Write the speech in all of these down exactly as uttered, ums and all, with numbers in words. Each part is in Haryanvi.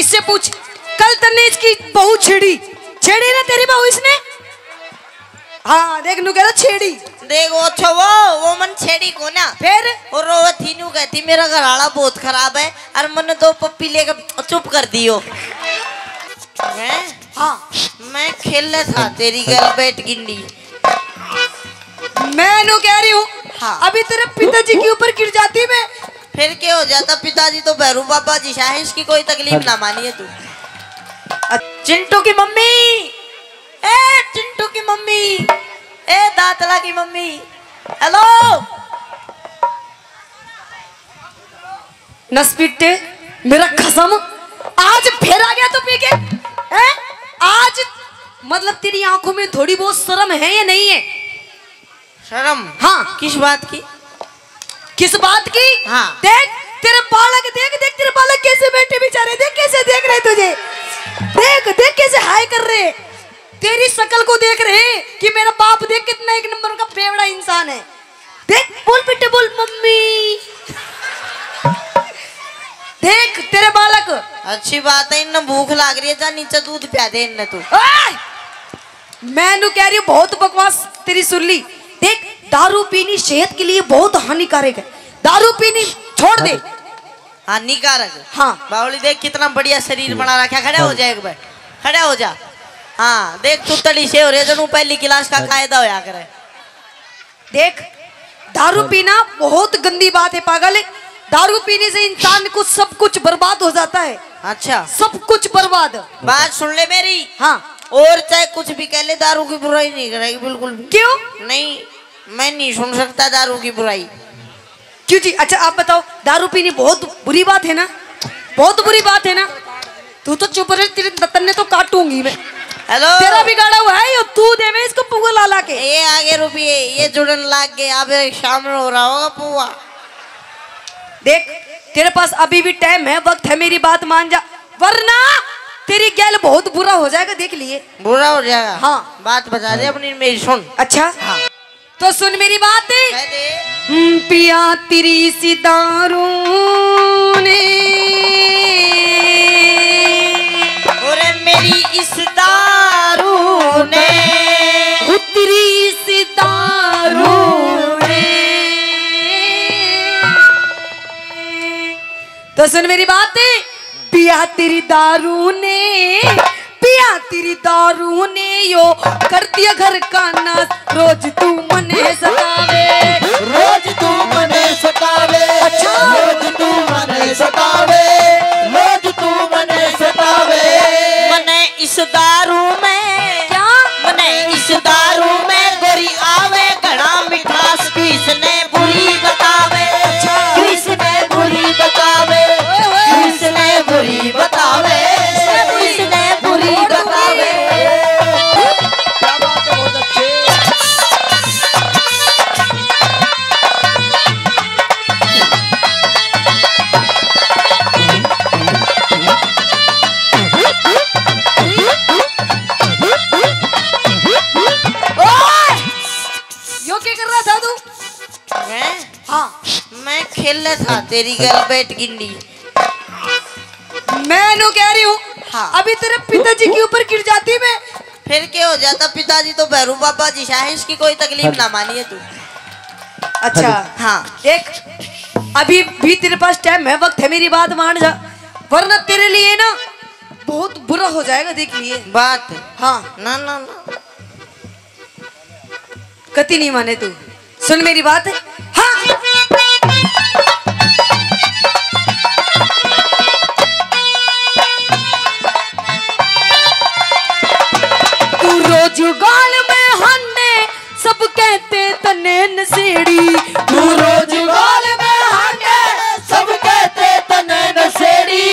इससे पूछ, कल तन्ने इसकी बहू छेड़ी, छेड़ी ना तेरी बहू इसने? हाँ, देख, नू कह रहा छेड़ी। देख, वो अच्छा, वो, वो मन छेड़ी को ना। फिर? और वो थी नू कहती, "मेरा घर आला बहुत खराब है और मन दो पप्पी लेकर चुप कर दियो।" हैं? हाँ। मैं खेल था तेरी गल बैठ गिंडी। मैं नू कह रही हूँ, हाँ। अभी तेरे पिताजी के ऊपर गिर जाती मैं। फिर क्या हो जाता? पिताजी तो भैरू बाबा जी सा है, इसकी कोई तकलीफ ना मानिए तू। अ-, चिंटू की मम्मी, ए चिंटू की मम्मी, ए दातला की मम्मी, हेलो। नसपिट्टे, मेरा खसम, आज फिर आ गया तू पी के, हैं? आज मतलब तेरी आंखों में थोड़ी बहुत शर्म है या नहीं है? शर्म? हाँ। किस बात की? किस बात की? हाँ। देख, तेरे बालक, देख, देख, तेरे बालक कैसे बैठे बेचारे, देख कैसे देख रहे तुझे, देख, देख कैसे हाय कर रहे, तेरी शक्ल को देख रहे कि मेरा बाप देख कितना एक नंबर का बेवड़ा इंसान है। देख, बोल बेटे, बोल मम्मी। देख तेरे बालक। अच्छी बात है, इन्हें भूख लाग रही है, जा नीचे दूध प्या दे इन्हें तू। ओए! मैं नू कह रही हूँ, बहुत बकवास तेरी सुन ली। देख, दारू पीनी सेहत के लिए बहुत हानिकारक है, दारू पीनी छोड़ दे। हानिकारक? हाँ। बावली देख, कितना बढ़िया शरीर बना रखा। खड़ा हो जा एक बार, खड़ा हो जा। हाँ, देख, तू तड़ी से हो रे, जणू पहली क्लास का कायदा होया करे। देख, दारू पीना बहुत गंदी बात है पागल। दारू पीने से इंसान को सब कुछ बर्बाद हो जाता है। अच्छा। सब कुछ बर्बाद। बात सुन ले मेरी। हाँ। और चाहे कुछ भी कह ले, दारू की बुराई नहीं करेगी बिल्कुल भी। क्यों? नहीं, मैं नहीं सुन सकता दारू की बुराई। क्यों जी? अच्छा, आप बताओ, दारू पीनी बहुत बुरी बात है ना? बहुत बुरी बात है ना? तू तो चुप रह, तेरे तन्ने तो काटूंगी मैं। हेलो। तेरा बिगाड़ा हुआ है यो, तू देवे इसको पुआ ला ला के। ये आगे रुपये, ये जुड़न लाग गए, अब शाम हो रहा होगा पुआ। देख, तेरे पास अभी भी टाइम है, वक्त है, मेरी बात मान जा, वरना तेरी गैल बहुत बुरा हो जाएगा, देख लिए। बुरा हो जाएगा? हाँ। बात बता दे अपनी, मेरी सुन। अच्छा। हाँ। तो सुन मेरी बात। कह दे। हम्म, पिया तेरी इस दारू ने। अरे मेरी इस दारू ने। ओ तेरी इस दारू ने। तो सुन मेरी बात। पिया तेरी दारू ने, पिया तेरी दारू ने यो कर दिया घर का नाश। रोज तू मने सतावे, रोज तू मने सतावे, अच्छा। रोज तू मने सतावे, रोज तू मने सतावे। मने इस दारू में, क्या? मने इस दारू में गोरी आवे घना मिठास, किसने बुरी बतावे, अच्छा। किसने बुरी बतावे, ओए होए। किसने बुरी बतावे, किसने बुरी बतावे। क्या बात है, बहुत अच्छे। ओए! यो क्या कर रहा था तू? मैं? हाँ। मैं खेल था तेरी गल बैठ गिंडी। मैं नू कह रही हूँ, हाँ। अभी तेरे पिताजी के ऊपर गिर जाती मैं। फिर क्या हो जाता? पिताजी तो भैरू बाबा जी सा है, इसकी कोई तकलीफ ना मानिए तू। अच्छा। हाँ। देख, अभी भी तेरे पास टाइम है, वक्त है, मेरी बात मान जा, वरना तेरे लिए ना बहुत बुरा हो जाएगा, देख लिए। बात। हाँ। ना, ना, ना। कति नहीं माने तू, सुन मेरी बात। हाँ। तू रोज गाल में हांडे, सब कहते तने नशेड़ी। तू रोज गाल में हांडे, सब कहते तने नशेड़ी।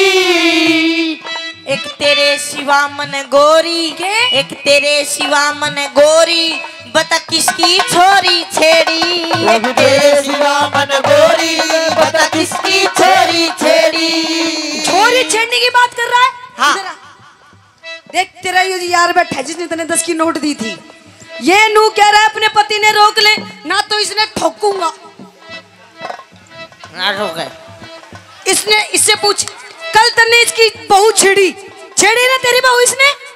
एक तेरे सिवा मन गोरी, के? एक तेरे सिवा मन गोरी, बता किसकी छोरी छेड़ी। एक तेरे सिवा मन गोरी, बता किसकी छोरी छेड़ी। छोरी छेड़ने की बात कर रहा है? हाँ। इधर आ। देख, तेरा ये यार बैठा है जिसने तने दस की नोट दी थी, ये नू कह रहा है अपने पति ने रोक ले, ना तो इसने ठोकूंगा। ना ठोके। इसने, इससे पूछ, कल तन्ने इसकी बहू छेड़ी, छेड़ी ना तेरी बहू इसने।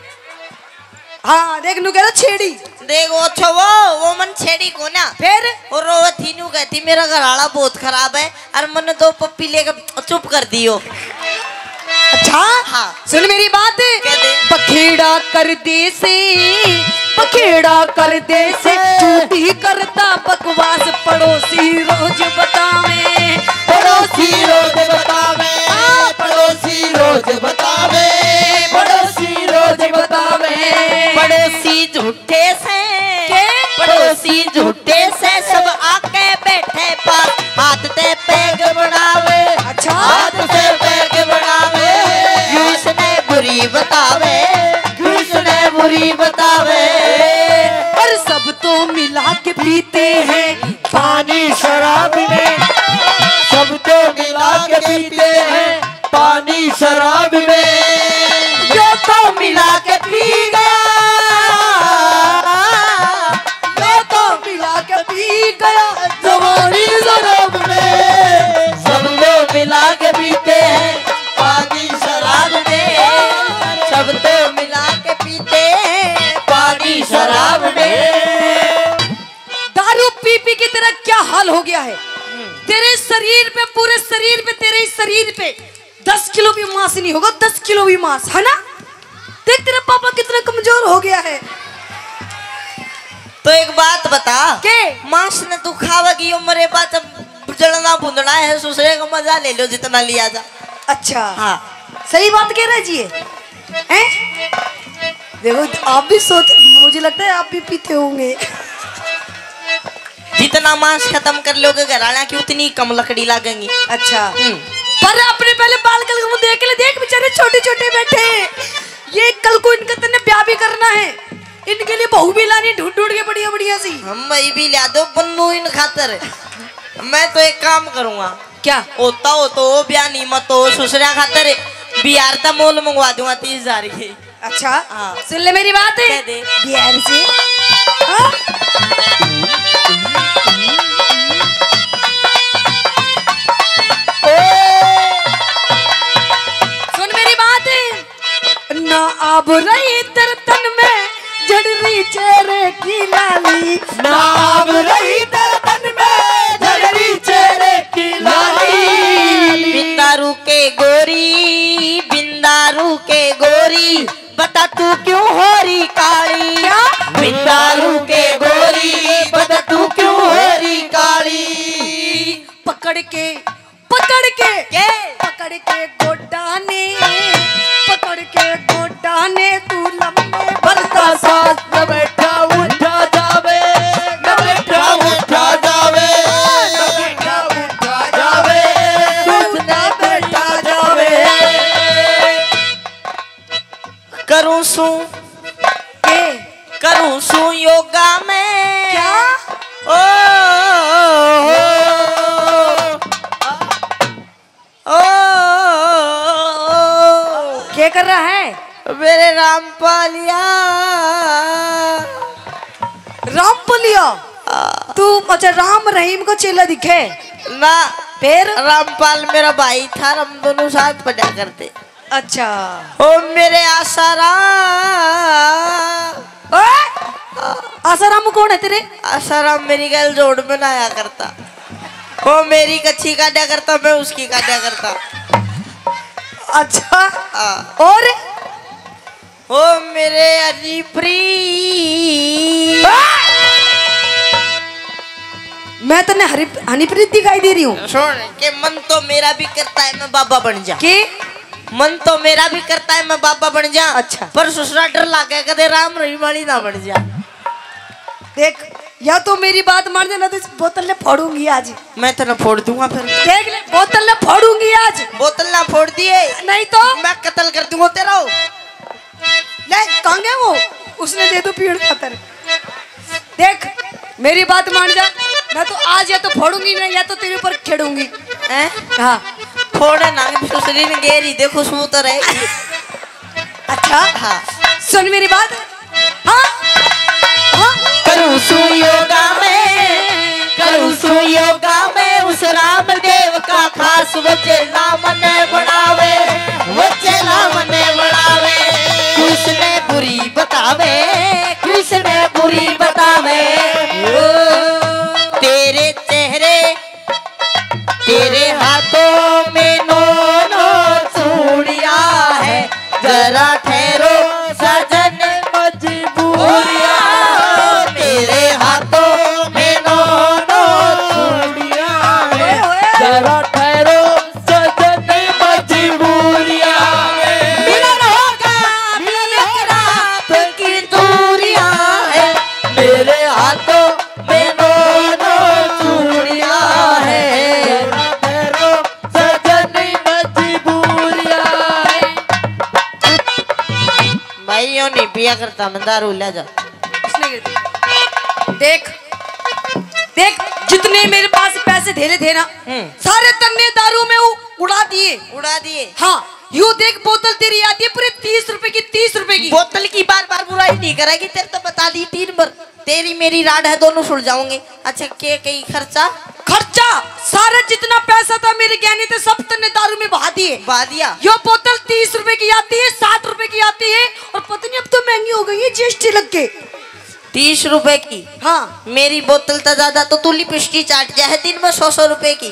हाँ, देख, नू कह रहा छेड़ी। देख, वो अच्छा, वो, वो मन छेड़ी को ना। फिर? और वो थी नू कहती, "मेरा घर आला बहुत खराब है, और मन्ने दो पप्पी लेके चुप कर दियो।" अच्छा? हाँ। सुन मेरी बात। कह दे। बखेड़ा कर दे से, बखेड़ा कर दे से, झूठी करता बकवास, पड़ोसी रोज बतावे। पड़ोसी रोज बतावे, हाँ, पड़ोसी रोज बतावे, पड़ोसी रोज बतावे। पड़ोसी झूठे से, के? पड़ोसी झूठे से, सब आके बैठे पास, हाथ ते पैग बढ़ावे। अच्छा। हाथ ते पैग बढ़ावे। क्यों इसने बुरी बतावे, क्यों इसने बुरी बतावे। और सब तो मिला के पीते हैं पानी शराब में, सब तो मिला के पीते हैं पानी शराब में। जो तो मिला के पी गया, जो तो मिला के पी गया जवानी शराब में। सब तो मिला के पीते हैं पानी शराब में, सब तो मिला के पीते हैं पानी शराब में। दारू पी पी के तेरा क्या हाल हो गया है? तेरे शरीर पे, पूरे शरीर पे, तेरे ही शरीर पे दस किलो भी मांस नहीं होगा, दस किलो भी मांस, है ना? देख तेरा पापा कितना कमजोर हो गया है। तो एक बात बता, के? मांस ने तू खावेगी, यो मरे बाद जब जलना भुंदना है, सुसरे का मजा ले लो जितना लिया जा। अच्छा। हाँ। सही बात कह रहा है जी ये। हैं? देखो, आप भी सोच, मुझे लगता है आप भी पीते होंगे। जितना मांस खत्म कर लोगे घर वाला की, उतनी कम लकड़ी लागेंगी। अच्छा। हम्म। पर अपने पहले बाल कल को देख ले, देख बेचारे छोटे छोटे बैठे हैं। ये कल को इनका तन्ने ब्याह भी करना है, इनके लिए बहू भी लानी ढूंढ ढूंढ के बढ़िया बढ़िया सी। हम भाई भी ला दो बन्नू इन खातर। मैं तो एक काम करूंगा। क्या? होता हो तो वो ब्याह नहीं, मत हो ससुरा खातर बिहार तक मोल मंगवा दूंगा तीस हजार की। अच्छा। हाँ। सुन ले मेरी बात। कह दे। बिहार से। हाँ? सुन मेरी बात। ना आब रही तेरे तन में झड़ रही चेहरे की लाली। ना आब रही तेरे तन में झड़ रही चेहरे की लाली। बिंदारू के गोरी, बिंदारू के गोरी, बता तू क्यों हो रही काली? क्या? बिंदारू के गोरी, बता तू क्यों हो रही काली? पकड़ के, पकड़ के, के? पकड़ के गोडा ने, पकड़ के गोडा ने तू लम्बे बरसा साथ न बैठा उठा जावे, न बैठा उठा जावे, न बैठा उठा जावे, न बैठा जावे। करूं सू के? करूं सू योगा में। क्या? ओ, ओ, ओ, ओ, ओ। क्या कर रहा है? मेरे रामपालिया। रामपालिया? तू अच्छा राम रहीम को चेला दिखे? ना। फिर? रामपाल मेरा भाई था, हम दोनों साथ पढ़ा करते। अच्छा। ओ मेरे आसाराम। ओए! आसाराम कौन है तेरे? आसाराम मेरी गैल जोड़ में ना आया करता। ओ मेरी कच्ची काटा करता, मैं उसकी काटा करता। अच्छा। हाँ। और? ओ मेरे हनीप्रीत। मैं तन्ने हरी, हनीप्रीत दिखाई दे रही हूँ। सुन, के मन तो मेरा भी करता है मैं बाबा बन जा। के? मन तो मेरा भी करता है मैं बाबा बन जा। अच्छा। पर ससुरा डर लागे कदे राम रहीम वाली ना बन जा। देख, या तो मेरी बात मान जा, ना तो इस बोतल ने फोड़ूंगी आज। मैं तेरा फोड़ दूंगा फिर। देख ले, बोतल ने फोड़ूंगी आज। बोतल ना फोड़ दिए। नहीं तो? मैं कत्ल कर दूंगा तेरा। ले, कहाँ गया वो? उसने दे दो पीड़ खातर। देख, मेरी बात मान जा, मैं तो आज या तो फोड़ूंगी ना, या तो तेरे ऊपर खेड़ूंगी। हैं? हाँ। फोड़े ना, ससुरी ने गेरी, देखो, सू तो रहेगी। अच्छा? हाँ। सुन मेरी बात। हाँ? हाँ? करूँ सू योगा में, करूँ सू योगा में, उस रामदेव का खास वो चेला मने बनावे, वो चेला मने बनावे। किसने बुरी बतावे, किसने बुरी बतावे। ओ, तेरे चेहरे, तेरे हाथों में नौ नौ चूड़ियां है। जरा ठहरो सजन, मजबूरियां, तेरे हाथों में नौ नौ चूड़ियां है। जरा ठहरो सजन, मजबूरियां, मिलन होगा मिलन रात की दूरियां है। मेरे हाथों में नौ नौ चूड़ियां है। जरा ठहरो सजन, मजबूरियां है। भाई, यो नहीं पिया करता, मैं दारू ले जा। इसने गिर दी। देख, देख, जितने मेरे पास पैसे धेले थे ना, हम्म। सारे तन्ने दारू में उ-, उड़ा दिए। उड़ा दिए। हाँ, यू देख, बोतल तेरी आती है पूरे तीस रुपए की, तीस रुपए की। बोतल की बार बार बुराई नहीं करेगी, तेरे तो बता दी तीन बार। तेरी मेरी राड है, दोनों सुलझाऊंगे। अच्छा, के कई खर्चा? खर्चा सारा जितना पैसा था मेरे गहने थे, सब तन्ने दारू में बहा दिए। बहा दिया। यो बोतल तीस रुपए की आती है, साठ रुपए की आती है, और पता नहीं अब तो महंगी हो गई है जीएसटी लग के। तीस रुपए की? हाँ। मेरी बोतल तो ज्यादा, तो तू लिपस्टिक चाट जा है दिन में सौ सौ रुपए की।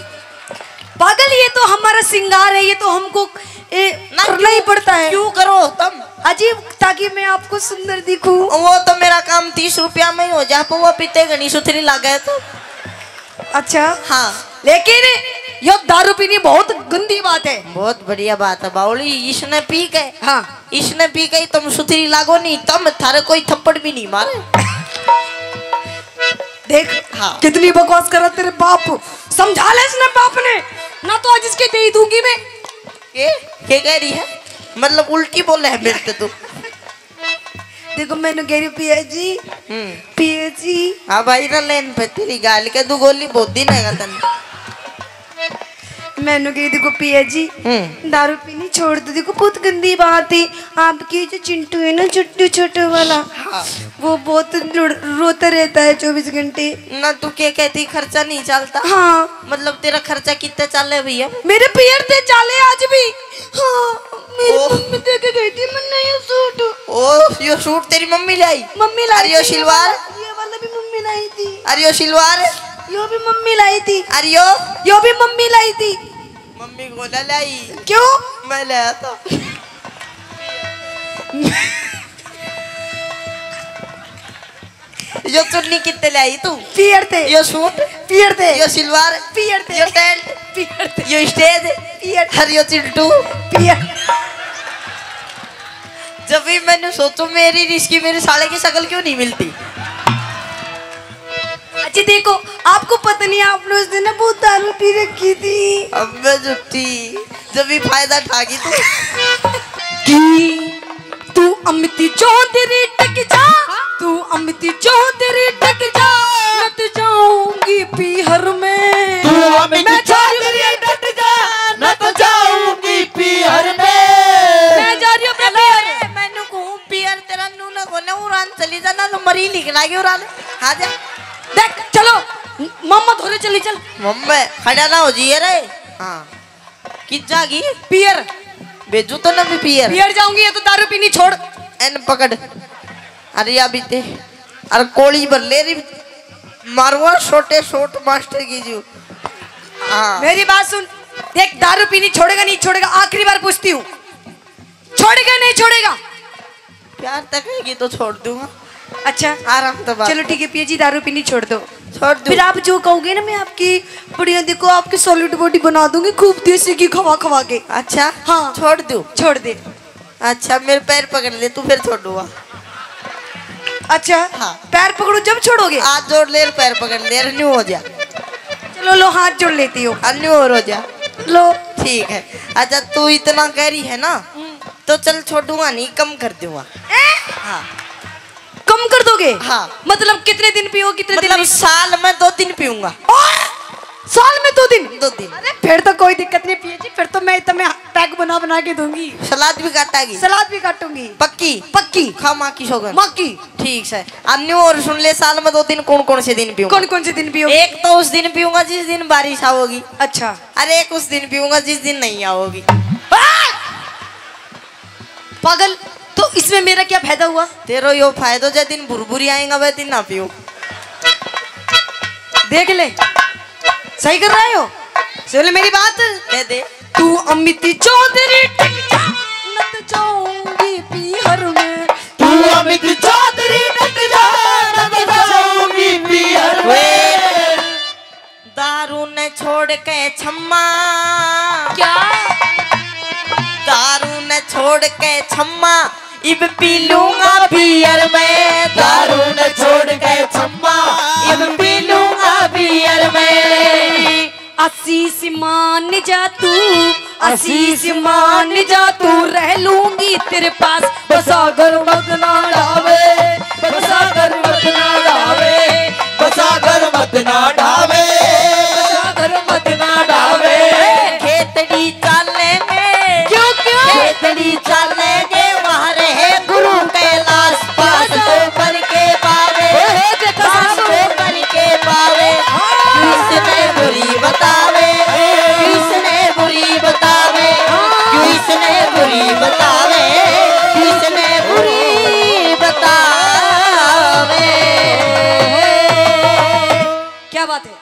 पागल, ये तो हमारा श्रृंगार है, ये तो हमको, ए, ना, करना ही क्यों, पड़ता है। क्यों करो तुम? अजीब, ताकि मैं आपको सुंदर दिखूं। वो तो मेरा काम तीस रुपया में ही हो जा, पर वो पीते घणी सुथरी लागे तो। अच्छा। हाँ। लेकिन यो दारू पीनी बहुत गंदी बात है। बहुत बढ़िया बात है बावली, इसने पी के, हाँ। इसने पी के ही तुम सुथरी लागो नहीं, तुम, थारे कोई थप्पड़ भी नहीं मारे। देख, हाँ। कितनी बकवास कर रहा तेरे बाप। समझा ले इसने बाप ने, ना तो आज इसके दे ही दूंगी मैं। के? के कह रही है? मतलब उल्टी बोले है मेरे से तू? देखो, मैंने कह रही हूँ, "पिया जी, हम्म। पिया जी।" हाँ भाई, ना लेन पे तेरी गाल के दो गोली बहुत दिन है तन। मैंने कही, "देखो पिया जी, हम्म। दारू पीनी छोड़ दो, देखो बहुत गंदी बात है। आपकी जो चिंटू है ना, छोटू, छोटू वाला, हाँ। वो बहुत लुड़-, रोता रहता है चौबीस घंटे।" ना तू के कहती, खर्चा नहीं चलता? हाँ। मतलब तेरा खर्चा कितना चाले भैया? मेरे पियर ते चाले आज भी। हाँ, मेरी ओह। मम्मी दे के गई थी मन्ने ये सूट। ओ, यो सूट तेरी मम्मी लाई? मम्मी लाई अरे यो थी, ये सिलवार? वाला, ये वाला भी मम्मी लाई थी। अरे यो सिलवार? यो भी मम्मी लाई थी। अरे यो? यो भी मम्मी लाई थी। मम्मी को ना लाई। क्यों? मैं लाया था। यो चुन्नी कितने ले आई तू? पियर ते। यो सूट? पियर ते। यो सिलवार? पियर ते। यो टेंट? पियर ते। यो स्टेज? पियर। हर यो चिंटू? पियर। जब भी मैंने सोचू मेरी रिश्की मेरे साले की शक्ल क्यों नहीं मिलती? अच्छा देखो, आपको पता नहीं, आपने उस दिन ना बहुत दारू पी रखी थी। अब मैं झूठी, जब भी फायदा ठा गई तू। की तू अमिती चौधरी टक जा, तू अमिती चौधरी टक जा, मैं तो जाऊंगी पीहर में। तू अमिती मैं जा रही हूँ चौधरी टक जा, मैं तो जाऊंगी पीहर में। मैं जा रही हूँ अपने पीहर। मैनू कहूँ पीहर तेरा नू ना कोने उड़ान चली जा, ना तो मरी निकलागी उड़ान। हाँ जा। देख, चलो, मम्मा धोरे चली चल। मम्मा, खड़ा ना हो जाइए रे। हाँ। कित जागी? पियर। भेजू तो ना भी पियर। पियर जाऊंगी, ये तो दारू पीनी छोड़। एन पकड़। अरे या बीते। अरे कोली भर ले री। मारुआ छोटे शॉट मास्टर की जू। हाँ। मेरी बात सुन। देख, दारू पीनी छोड़ेगा, नहीं छोड़ेगा, आखिरी बार पूछती हूँ, छोड़ेगा, नहीं छोड़ेगा? प्यार तक रहेगी तो छोड़ दूंगा। अच्छा, आराम तो बात चलो है। ठीक है पिया जी, दारू पीनी छोड़ दो। छोड़ दूं? फिर आप जो कहोगे ना, मैं आपकी बढ़िया, देखो, आपकी सॉलिड बॉडी बना दूंगी, खूब देसी घी खवा खवा के। अच्छा, हाँ। छोड़ दूं? छोड़ दे। अच्छा, मेरे पैर पकड़ ले, तू फिर छोड़ूंगा। अच्छा, हाँ। पैर पकड़ो जब छोड़ोगे? हाथ जोड़ ले, पैर पकड़ ले, न्यू हो जा। चलो, लो, हाथ जोड़ लेती हूँ। हाँ, न्यू और हो जा। लो। ठीक है। अच्छा, तू इतना कह रही है ना, हम्म। तो चल, छोड़ूंगा नहीं, कम कर दूंगा। ए? हाँ। कम कर दोगे? हाँ। मतलब कितने दिन पियो, कितने दिन मतलब नहीं? साल में दो दिन पीऊंगा। ओए! साल में दो दिन? दो दिन। अरे, फिर तो कोई दिक्कत नहीं पिया जी, फिर तो मैं तुम्हें पैक बना बना के दूंगी। सलाद भी काटागी? सलाद भी काटूंगी। पक्की? पक्की। खा माँ की सौगन। माँ की। ठीक है। अन्यू और सुन ले, साल में दो दिन कौन कौन से दिन पीऊंगा? कौन कौन से दिन पियो? एक तो उस दिन पीऊंगा जिस दिन बारिश आओगी। अच्छा। अरे, एक उस दिन पीऊंगा जिस दिन नहीं आओगी। पागल, तो इसमें मेरा क्या फायदा हुआ? तेरो यो फायदो, जै दिन भुरभुरी आएगा वह दिन ना पीऊं। देख ले, सही कर रहे हो। सुन ले मेरी बात। कह दे। तू अमित चौधरी टिक जा, न तो जाऊंगी पीहर में। तू अमित चौधरी टिक जा, न तो जाऊंगी पीहर में। दारू ने छोड़ के छम्मा। क्या? दारू ने छोड़ के छम्मा, इब पी लूंगा बियर में। दारू ने छोड़ के छम्मा, इब पी लूंगा बियर में। आशीष मान जा तू, आशीष मान जा तू, रह लूंगी तेरे पास। बसागर मत ना डावे, बसागर मत ना डावे, बसागर मत ना डावे, बसागर मत ना डावे। खेतड़ी चालेंगे। क्यों, क्यों? खेतड़ी चालेंगे, वहाँ रहे गुरु कैलाश। पास तो करके पावे, ओए, ओए, देखो पास साहब। तो करके पावे। हाँ। किसने बुरी बतावे, किसने बुरी बतावे, हाँ। किसने बुरी बतावे, किसने बुरी बतावे। क्या बात है।